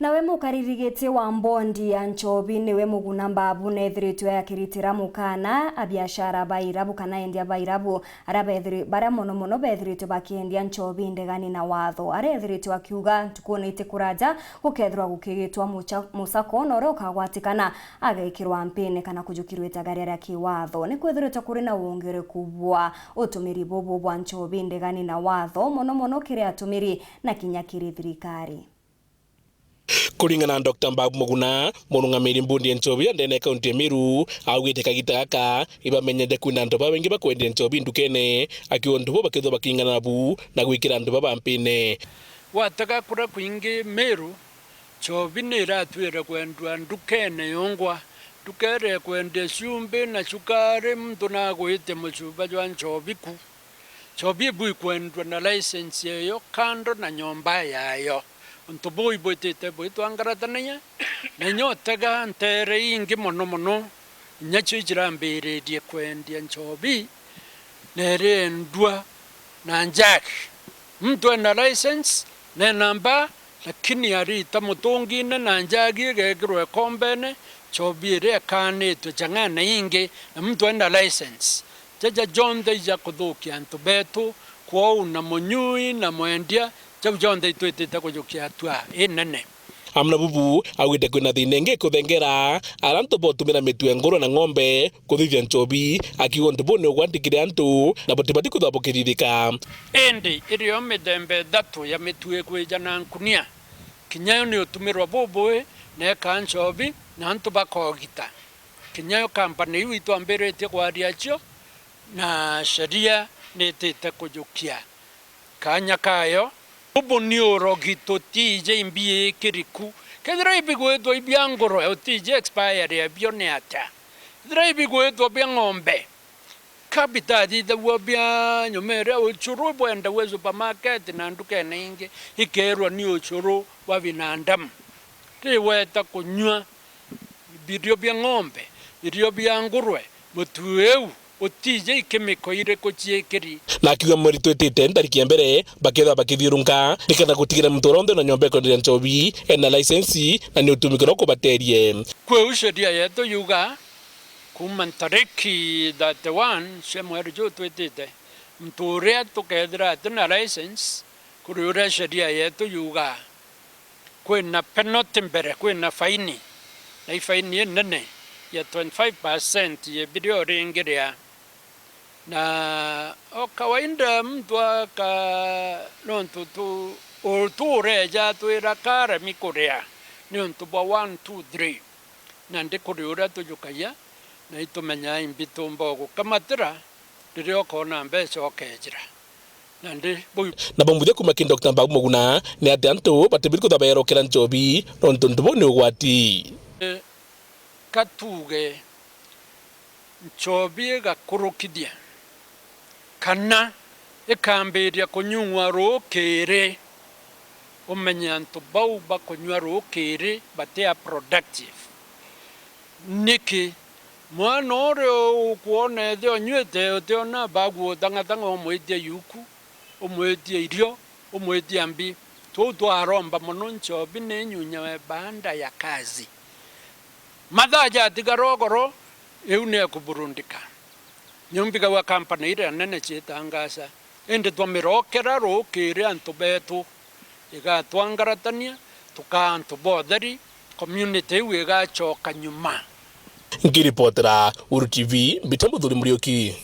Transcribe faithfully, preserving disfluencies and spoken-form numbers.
Nawe mukaririgiti wa mbondi ya nchobi niwe Muguna Mbabu neethiritwe akiritira mukana abiashara ba irabu kana endia ba irabu aria bethiri-, baria mono mono beethiritwe bakiendia nchobi ndegani na watho. Aria eethiritwe akiuga ntukune iti kuraja gukethirwa gukigitwa mucha-, musako na uria ukagwatikana agekirwa mpine kana kujukirwa itagaria ria kiwatho. Ni kwithiritwe kuri na wongeriku bwa utumiri bubu bwa nchobi ndegani na watho, mono mono kiri atumiri na kinya kiri thirikari. Kuringana na Doctor Mbabu Muguna, murungamiri mbundi ya nchobi ya ndene ya kaunti ya Meru, augite kagita gaka ibamenyete kwina antu babaingi bakwendia nchobi ndukene, akiuga untu buu bakethirwa baking'ana nabu na gwikira antu baba mpine. Gwatega kuria kwingi Meru, nchobi ni iratwire kwendua ndukene yongwa. Nduka iria ikwendia cumbi na cukari, muntu nagwite mucuba jwa nchobi ku. Nchobi ibu ikwendua na license yeyo kando na nyomba yayo. Untu buu ibwitite bwitwangaratanagia, na inya utega nteere ingi mono mono, inya cio ijirambiririe kwendia nchobi, na iriendua na njagi. Muntu ena license, na ena mbaa, lakini arita mutungine na njagi igekirwa ikombene, nchobi iria ikaanitwe jang'ene ingi, na muntu ena license. Jaja jonthe ija kuthukia antu betu, kwou na munyui na mwendia, jau jonthe itwitite kujukia hatua inene. Amwe na bubu, augite kwina thina ingi ikuthengera aria antu botumira mitwe, ngurwe na ng'ombe kuthithia nchobi, akiuga untu buu ni ugwati kiri antu na butibati kwithirwa bukithithika. Indi irio mithemba ithatu ya mitwe ikwija na nkunia, kinya yo ni utumirwa bubui na ikaa nchobi na antu bakogita. Kinya yo kampani iu itwambiritie kwaria cio, na sheria nitite kujukia kaanya kayo. Bubu ni urogi, tutiji imbi ikiriku. Kethira ibigwitwa ibia ngurwe, utiji expiry yabio ni atia? Kethira ibigwitwa bia ng'ombe, ka bitathithagua bia nyuma iria ucuru bwendagua supermarket na ndukene ingi, ikeerwa ni ucuru bwa binadamu. Riu weta kunyua birio bia ng'ombe, birio bia ngurwe, mutu iu utiji ikimiko iriku ciikiri. Na akiuga mweri twitite ntariki ya mbere bakethirwa bakithiurunka nikenda gutigira muntu uria unthe na nyomba ikwenderia nchobi ena license na ni utumikirwa kubaterie. Kwi u sheria yetu yuga, kuuma ntariki thirty-one cia mweri juu twitite, muntu uria tukethira atina license, kuri uria sheria yetu yuga, kwina penalty mbere, kwina faini, na i faini inene ya twenty-five percent ya biria uringiria. Na o kawaida muntu aka-, nontu tu-, u-, tu ureja twira karemi kuria niuntu bwa one, two, three. Nandi kuri uria tujukagia, na itumenyaa imbi tumba gukamatira riria ukoona mbeca ukejira. Nandi buu. Na bambuthia kuuma ki Doctor Mbabu Muguna ni ati antu batibiri kwithirwa beerokera nchobi nontu untu buu ni ugwati. Ka tuuge nchobi igakurukithia, kana ikambiria kunyung'wa ruukiri, umenye antu bau bakunyua ruukiri bati a productive. Niki? Mwana uria ukwona ithe unyuite, utiona bagu utang'atang'a umwitia yuku, umwitia irio, umwitia mbi. Tuu twaromba mono, nchobi ni inyunyawe baanda ya kazi. Mathaa jatigara ugoro, iu ni ekuburundika. Niu mbigagua kampani iria nene ciitangaca, indi twamirokera ruukiri antu betu, igatwangaratania, tukaa antu botheri, community iu igacoka nyuma. Nkiripotera Uru T V, mbita Muthuri Muriuki.